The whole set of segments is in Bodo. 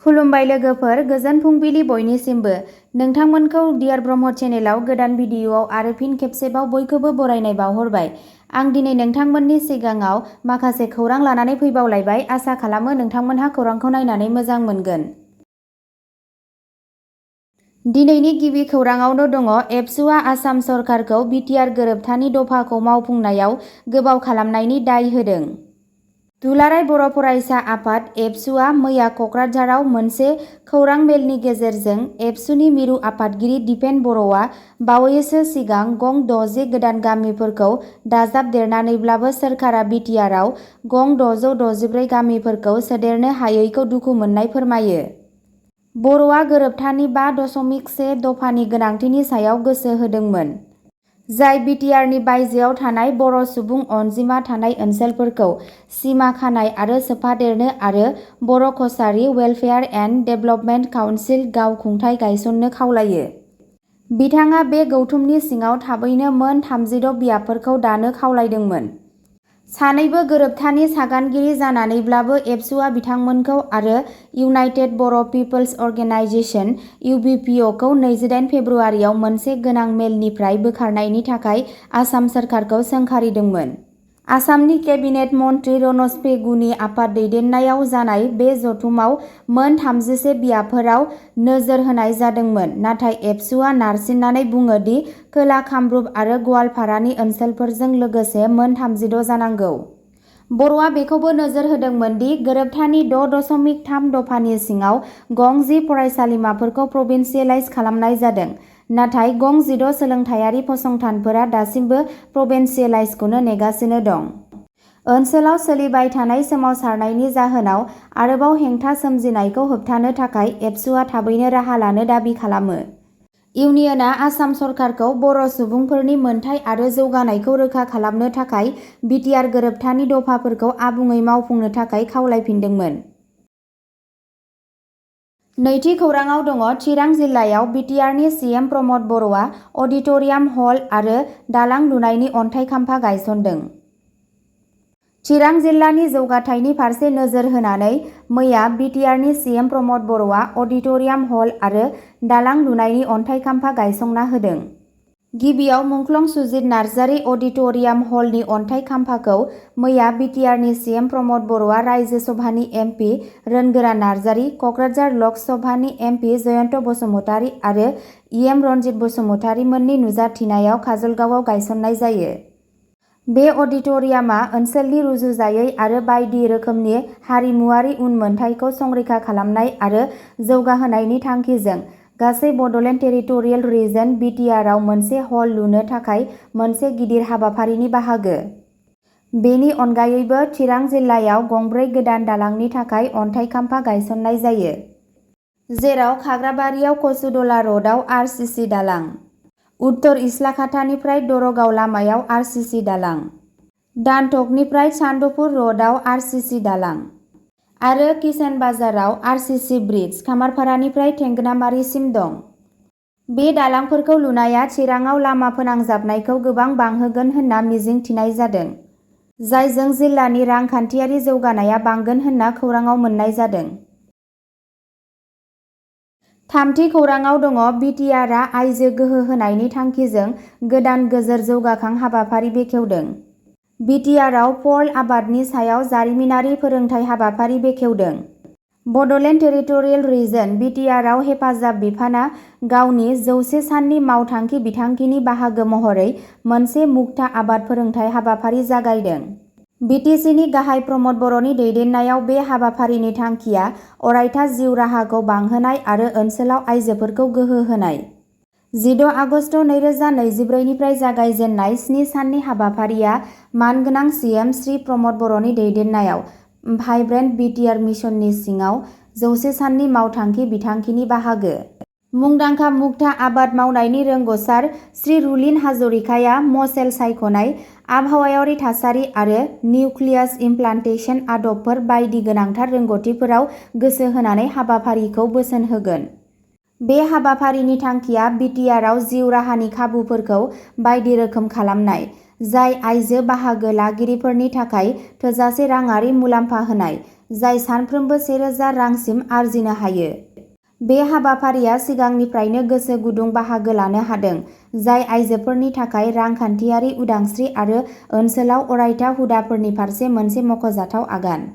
खुलुमबाय लोगोफोर, गोजोन फुंबिलि बयनिसिमबो। नोंथांमोनखौ डियार ब्रह्म चेनेलाव गोदान भिडिअआव आरो फिन खेबसेबाव बयखौबो बरायनाय बावहरबाय। आं दिनै नोंथांमोननि सिगाङाव माखासे खौरां लानानै फैबावलायबाय। आसा खालामो नोंथांमोनहा खौरांखौ नायनानै मोजां मोनगोन। दिनैनि गिबि खौराङावनो दङ एबसुआ आसाम सरकारखौ बिटिआर गोरोबथानि दफाखौ मावफुंनायाव गोबाव खालामनायनि दाय होदों। दुलाराय बर' फरायसा आफाद एबसुआ मैया कक्राझाराव मोनसे खौरां मेलनि गेजेरजों एबसुनि मिरु आफादगिरि दिपेन बर'आ बावैसो सिगां गं 60 गोदान गामिफोरखौ दाजाबदेरनानैब्लाबो सोरखारा बिटिआरआव गं 664 गामिफोरखौ सोदेरनो हायैखौ दुखु मोननाय फोरमायो। बर'आ गोरोबथानि 5.1 दफानि गोनांथिनि सायाव गोसो होदोंमोन, जाय बिटिआरनि बायजोआव थानाय बर' सुबुं अनजिमा थानाय ओनसोलफोरखौ सिमा खानाय आरो सोफादेरनो आरो Boro' Kachari welfare and development council गावखुंथाय गायसननो खावलायो। बिथाङा बे गौथुमनि सिङाव थाबैनो मोन 36 बियाबफोरखौ दानो खावलायदोंमोन। सानैबो गोरोबथानि सागानगिरि जानानैब्लाबो एबसुआ बिथांमोनखौ आरो इउनाइटेड बर' पिपल्स अर्गेनाइजेशन (UPPL) खौ 28 फेब्रुआरियाव मोनसे गोनां मेलनिफ्राय बोखारनायनि थाखाय आसाम सोरखारखौ सोंखारिदोंमोन। आसामनि केबिनेट मन्त्रि रनज पेगुनि आफाद दैदेननायाव जानाय बे जथुमाव मोन 36 बियाबफोराव नोजोर होनाय जादोंमोन, नाथाय एबसुआ नारसिननानै बुङो दि खोला कामरुप आरो गवालपारानि ओनसोलफोरजों लोगोसे मोन 36 जानांगौ। बर'आ बेखौबो नोजोर होदोंमोन दि गोरोबथानि 6.3 दफानि सिङाव गं 10 फरायसालिमाफोरखौ प्रभिन्सियेलाइज खालामनाय जादों, नाथाय गं 16 सोलोंथायारि फसंथानफोरा दासिमबो प्रभिन्सियेलाइजखौनो नेगासिनो दं। ओनसोलाव सोलिबाय थानाय सोमावसारनायनि जाहोनाव आरोबाव हेंथा सोमजिनायखौ होबथानो थाखाय एबसुआ थाबैनो राहा लानो दाबि खालामो। इउनियनआ आसाम सरकारखौ बर' सुबुंफोरनि मोनथाय आरो जौगानायखौ रोखा खालामनो थाखाय बिटिआर गोरोबथानि दफाफोरखौ आबुङै मावफुंनो थाखाय खावलायफिनदोंमोन। नैथि खौराङाव दङ चिरां जिल्लायाव बिटिआरनि सिएम प्रमद बर'आ अडिट'रियाम हल आरो दालां लुनायनि अन्थाइ खाम्फा गायसनदों। चिरां जिल्लानि जौगाथायनि फारसे नोजोर होनानै मैया बिटिआरनि सिएम प्रमद बर'आ अडिट'रियाम हल आरो दालां लुनायनि अन्थाइ खाम्फा गायसंना होदों। गिबियाव मुंख्लं सुजित नार्जारी अडिट'रियाम हलनि अन्थाइ खाम्फाखौ मैया बिटिआरनि सिएम प्रमद बर'आ रायजो सभानि एमपि रोनगोरा नार्जारी, कक्राझार लक सभानि एमपि जयन्त बसुमतारी आरो इएम रनजित बसुमतारी मोननि नुजाथिनायाव काजलगावआव गायसननाय जायो। बे अडिट'रियामआ ओनसोलनि रुजुजायै आरो बायदि रोखोमनि हारिमुआरि उनमोनथाइखौ संरैखा खालामनाय आरो जौगाहोनायनि थांखिजों गासै बड'लेण्ड टेरिटरियेल रिजन बिटिआरआव मोनसे हल लुनो थाखाय मोनसे गिदिर हाबाफारिनि बाहागो। बेनि अनगायैबो चिरां जिल्लायाव गंब्रै गोदान दालांनि थाखाय अन्थाइ खाम्फा गायसननाय जायो, जेराव खाग्राबारियाव कसुदला र'डआव आरसिसि दालां, उत्तर इस्लाखातानिफ्राय दरगाव लामायाव आरसिसि दालां, दानथकनिफ्राय सान्दुपुर र'डआव आरसिसि दालां आरो किसान बाजाराव आरसिसि ब्रिज खामारपारानिफ्राय थेंगोनामारिसिम दं। बे दालांफोरखौ लुनाया चिराङाव लामा फोनांजाबनायखौ गोबां बांहोगोन होनना मिजिं थिनाय जादों, जायजों जिल्लानि रांखान्थियारि जौगानाया बांगोन होनना खौराङाव मोन्नाय जादों। थामथि खौराङाव दङ बिटिआरआ आइजो गोहो होनायनि थांखिजों गोदान गोजोर जौगाखां हाबाफारि बेखेवदों। बिटिआरआव पर्ल आबादनि सायाव जारिमिनारि फोरोंथाय हाबाफारि बेखेवदों। बड'लेण्ड टेरिटरियेल रिजन बिटिआरआव हेफाजाब बिफानआ गावनि 100 साननि मावथांखि बिथांखिनि बाहागो महरै मोनसे मुक्ता आबाद फोरोंथाय हाबाफारि जागायदों। बिटिसिनि गाहाय प्रमद बर'नि दैदेननायाव बे हाबाफारिनि थांखिया अरायथा जिउ राहाखौ बांहोनाय आरो ओनसोलाव आइजोफोरखौ गोहो होनाय। 16 आगस्ट 2024 निफ्राय जागायजेननाय 7 साननि हाबाफारिया मानगोनां सिएम श्री प्रमद बर'नि दैदेननायाव भाइब्रेन्ट बिटिआर मिशननि सिङाव 100 साननि मावथांखि बिथांखिनि बाहागो। मुंदांखा मुक्ता आबाद मावनायनि रोंग'सार श्री रुलिन हाजरिकाया मसेल सायख'नाय, आबहावायारि थासारि आरो निउक्लियास इमप्लान्टेशन आदबफोर बायदि गोनांथार रोंग'थिफोराव गोसो होनानै हाबाफारिखौ बोसोन होगोन। बे हाबाफारिनि थांखिया बिटिआरआव जिउ राहानि खाबुफोरखौ बायदि रोखोम खालामनाय, जाय आइजो बाहागो लागिरिफोरनि थाखाय थोजासे राङारि मुलाम्फा होनाय, जाय सानफ्रोमबो 1000 रांसिम आरजिनो हायो। बे हाबाफारिया सिगांनिफ्रायनो गोसो गुदुं बाहागो लानो हादों, जाय आइजोफोरनि थाखाय रांखान्थियारि उदांस्रि आरो ओनसोलाव अरायथा हुदाफोरनि फारसे मोनसे मख'जाथाव आगान।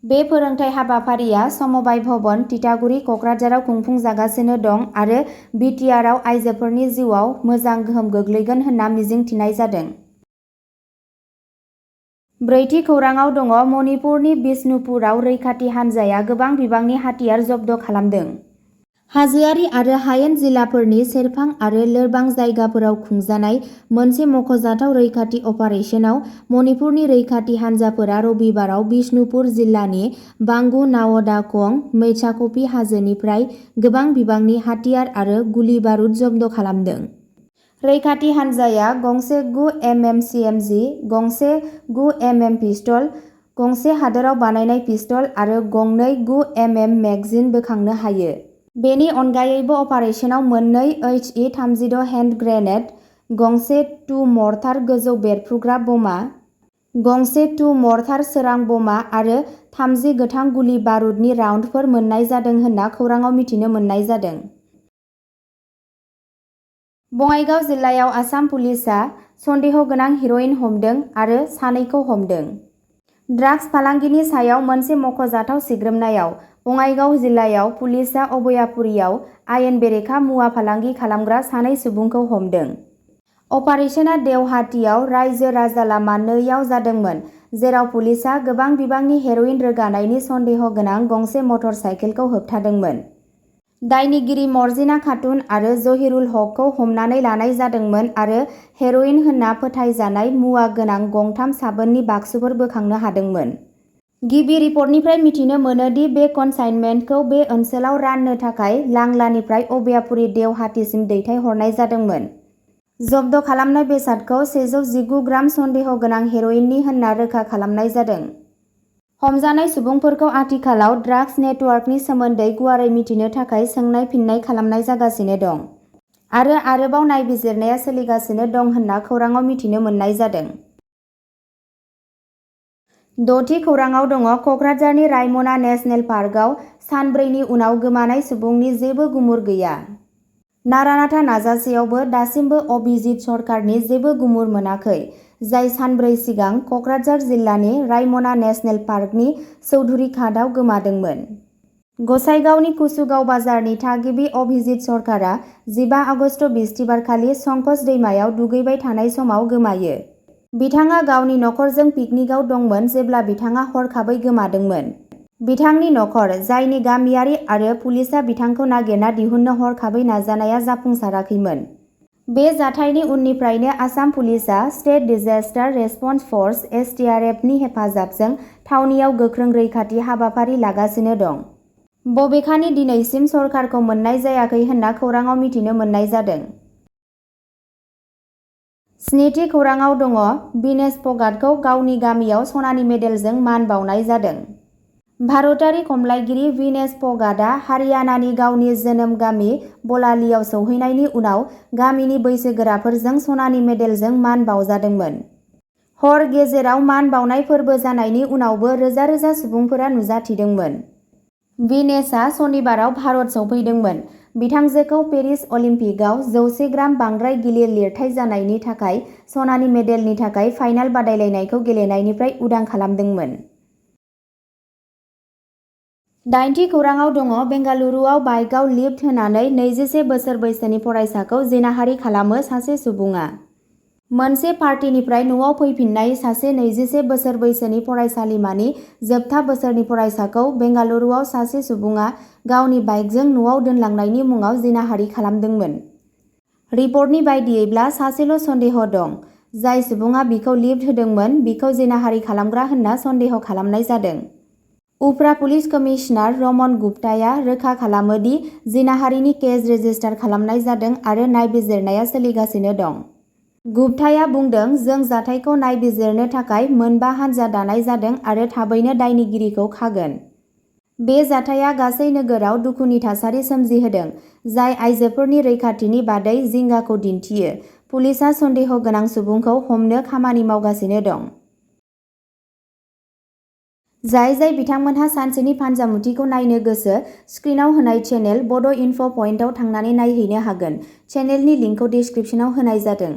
बे फोरोंथाय हाबाफारिया समबाय भवन, तितागुरि, क'क्राझाराव खुंफुंजागासिनो दं आरो बिटिआरआव आइजोफोरनि जिउआव मोजां गोहोम गोग्लैगोन होनना मिजिंथिनाय जादों। ब्रैथि खौराङाव दङ मणिपुरनि बिष्णुपुराव रैखाथि हान्जाया गोबां बिबांनि हाथियार जब्द खालामदों। हाजोआरि आरो हायेन जिल्लाफोरनि सेरफां आरो लोरबां जायगाफोराव खुंजानाय मोनसे मख'जाथाव रैखाथि अपारेशनाव मणिपुरनि रैखाथि हान्जाफोरा रबिबाराव बिष्णुपुर जिल्लानि बांगु नावदाखं मैचाकपि हाजोनिफ्राय गोबां बिबांनि हाथियार आरो गुलि बारुद जब्द खालामदों। रैखाथि हान्जाया गंसे 9mm CMG, गंसे 9mm पिस्तल, गंसे हादोराव बानायनाय पिस्तल आरो गंनै 9mm मेगजिन बोखांनो हायो। बेनि अनगायैबो अपारेशनाव मोननै HE-36 हेन्ड ग्रेनेड, गंसे 2 मर्टार गोजौ बेरफ्रुग्रा बमा, गंसे 2 मर्टार सोरां बमा आरो 30 गोथां गुलि बारुदनि राउन्डफोर मोन्नाय जादों होनना खौराङाव मिथिनो मोननाय जादों। बङाइगाव जिल्लायाव आसाम पुलिसआ सन्देह गोनां हिर'इन हमदों आरो सानैखौ हमदों। ड्राग्स फालांगिनि सायाव मोनसे मख'जाथाव सिग्रोमनायाव बङाइगाव जिल्लायाव पुलिसआ अभयापुरियाव आयेन बेरेखा मुवा फालांगि खालामग्रा सानै सुबुंखौ हमदों। अपारेशना देवहाटीयाव रायजो राजालामा 2आव जादोंमोन, जेराव पुलिसआ गोबां बिबांनि हेर'इन रोगानायनि सन्देह गोनां गंसे मटर साइकेलखौ होबथादोंमोन। दायनिगिरि मर्जिना खातुन आरो जहिरुल हकखौ हमनानै लानाय जादोंमोन आरो हेर'इन होनना फोथायजानाय मुवा गोनां गंथाम साबोननि बाक्सुफोर बोखांनो हादोंमोन। गिबि रिपर्टनिफ्राय मिथिनो मोनो दि बे कनसाइनमेन्टखौ बे ओनसोलाव राननो थाखाय लांलानिफ्राय अभयापुरि देवहाटीसिम दैथायहरनाय जादोंमोन। जब्द खालामनाय बेसादखौ 119 ग्राम सन्देह गोनां हेर'इननि होनना रोखा खालामनाय जादों। हमजानाय सुबुंफोरखौ आथिखालाव ड्राग्स नेटवर्कनि सोमोन्दै गुवारै मिथिनो थाखाय सोंनाय-फिननाय खालामनाय जागासिनो दं आरो आरोबाव नायबिजिरनाया सोलिगासिनो दं होनना खौराङाव मिथिनो मोननाय जादों। द'थि खौराङाव दङ क'क्राझारनि रायमना नेशनेल पार्कआव सानब्रैनि उनाव गोमानाय सुबुंनि जेबो गुमुर गैया। नारा-नाथा नाजासेयावबो दासिमबो अभिजित सरकारनि जेबो गुमुर मोनाखै, जाय सानब्रै सिगां क'क्राझार जिल्लानि रायमना नेशनेल पार्कनि चौधुरीघाटआव गोमादोंमोन। गसाइगावनि कुसुगाव बाजारनि थागिबि अभिजित सरकारा 15 आगस्ट बिस्तिबारखालि संकस दैमायाव दुगैबाय थानाय समाव गोमायो। बिथाङा गावनि नखरजों पिकनिकआव दंमोन जेब्ला बिथाङा हरखाबै गोमादोंमोन। बिथांनि नखर, जायनि गामियारि आरो पुलिसआ बिथांखौ नागिरना दिहुननो हरखाबै नाजानाया जाफुंसाराखैमोन। बे जाथायनि उननिफ्रायनो आसाम पुलिसआ स्टेट डिजास्टार रेसपन्स फर्स (SDRF) नि हेफाजाबजों थावनियाव गोख्रों रैखाथि हाबाफारि लागासिनो दं। बबेखानि दिनैसिम सरकारखौ मोननाय जायाखै होनना खौराङाव मिथिनो मोननाय जादों। स्निथि खौराङाव दङ विनेश फगाटखौ गावनि गामियाव सनानि मेडेलजों मान बावनाय जादों। भारतारि खमलायगिरि विनेश फगाटआ हारियानानि गावनि जोनोम गामि बलालीयाव सौहैनायनि उनाव गामिनि बैसोगोराफोरजों सनानि मेडेलजों मान बावजादोंमोन। हर गेजेराव मान बावनाय फोरबो जानायनि उनावबो रोजा रोजा सुबुंफोरा नुजाथिदोंमोन। विनेशआ सनिबाराव भारत सौफैदोंमोन। बिथांजोखौ पेरिस अलिम्पिकआव 100 ग्राम बांद्राय गिलिर लिरथाय जानायनि थाखाय सनानि मेडेलनि थाखाय फाइनाल बादायलायनायखौ गेलेनायनिफ्राय उदां खालामदोंमोन। दाइनथि खौराङाव दङ बेंगालुरुआव बाइकआव लिफ्ट होनानै 21 बोसोर बैसोनि फरायसाखौ जिनाहारि खालामो सासे सुबुङा। मोनसे पार्टीनिफ्राय न'आव फैफिननाय सासे 21 बोसोर बैसोनि फरायसालिमानि जोबथा बोसोरनि फरायसाखौ बेंगालुरुआव सासे सुबुङा गावनि बाइकजों न'आव दोनलांनायनि मुङाव जिनाहारि खालामदोंमोन। रिपर्टनि बायदियैब्ला सासेल' सन्देह दं। जाय सुबुङा बिखौ लिफ्ट होदोंमोन बिखौ जिनाहारि खालामग्रा होनना सन्देह खालामनाय जादों। उफ्रा पुलिस कमिशनार रमन गुप्ताया रोखा खालामो दि जिनाहारिनि केस रेजिस्टार खालामनाय जादों आरो नायबिजिरनाया सोलिगासिनो दं। गुप्ताया बुंदों, जों जाथायखौ नायबिजिरनो थाखाय मोनबा हानजा दानाय जादों आरो थाबैनो दायनिगिरिखौ खागोन। बे जाथाया गासै नोगोराव दुखुनि थासारि सोमजिहोदों, जाय आइजोफोरनि रैखाथिनि बादै जिंगाखौ दिन्थियो। पुलिसआ सन्देह गोनां सुबुंखौ हमनो खामानि मावगासिनो दं। जाय बिथांमोनहा सानसेनि फानजामुथिखौ नायनो गोसो, स्क्रिनाव होनाय चेनेल बड' इनफ' पइन्टआव थांनानै नायहैनो हागोन। चेनेलनि लिंकखौ डिस्क्रिप्सनाव होनाय जादों।